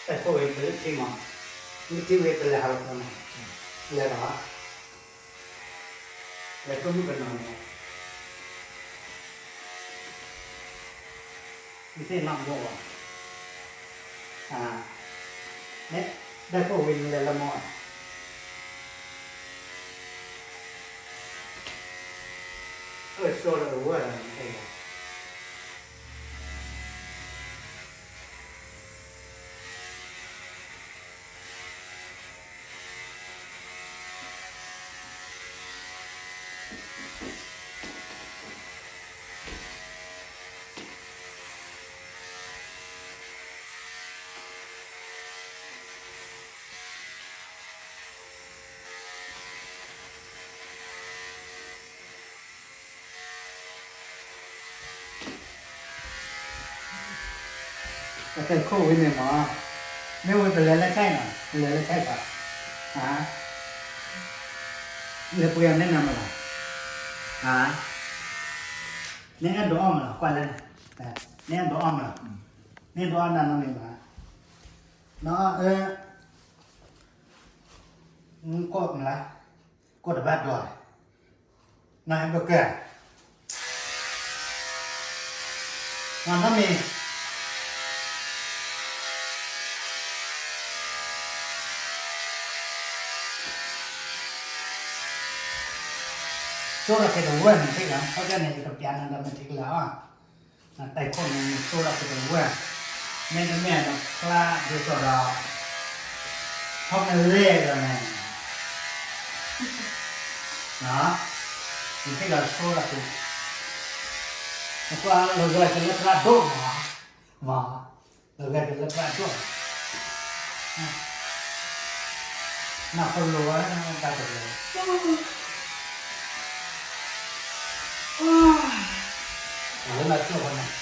တၢ်ခိၣ်ဝဲပလဲၤထံမး, မ့ၢ်ထံဝဲပလဲၤဟးလီၤကျိန့ၣ်, လဲၤဒီး, လဲၤထိၣ်မုၣ်ကနီၤန့ၣ်, မ့ၢ်သ့ၣ်နီၣ်မိၢ်ဘၣ်, တၢ်ခိၣ်ဝဲန့ၣ်လဲၤလၢမီၢ်, အၢၣ်စိဒီးအဝဲၢ်ဒီးန့ၣ် တၢ်ခိၣ်ဝဲန့ၣ်မး, မ့ၢ်ဝဲပလဲၤလၢဆဲးနီၤ, ပလဲၤလၢဆဲးဘၣ်, လဲၤပှ့ၤအီၤန့ၢ်နၤမးလီၤ, နအဲၣ်ဒိးအီၣ်မးလီၤ, ကွၢ်လၢ, နအဲၣ်ဒိးအီၣ်မးလီၤ, နအဲၣ်ဒိးအီၣ်နၤနီတမံၤဘၣ်, နီၢ်အၢ, ကိးမးလၢ, ကိးတဘၣ်ဒိး, နဟဲပကၢၢ်, နီၢ်နီတမံၤ စိၢ်ဒီးက့ၤတဝၢၢ်န့ၣ် ထံၣ်လီၤ, ခီပညီန့ၣ် ယကပျးနၤဒီးမ့ၢ်ထံၣ်ကလၢၤအီၤ, တၢ်ခိၣ်န့ၣ် စိၢ်ဒီးက့ၤတဝၢၢ်, မ့တမ့ၢ်နဖျါဒ်သိးဒီး ထီၣ်မ့ၢ်လဲၢ်ဒီးန့ၣ် နထံၣ်လီၤစိၢ်ဒီးက့ၤ, နကွၢ်လီၤဂာ်က့ၤလၢသရၣ်ဒိၣ်မး, မး, လီၤဂာ်က့ၤလၢသရၣ်ဒိၣ်, နၢ်ပလိာ်ဝဲတၢ်တလိၤ, လၢနကျိာ်ဝဲန့ၣ်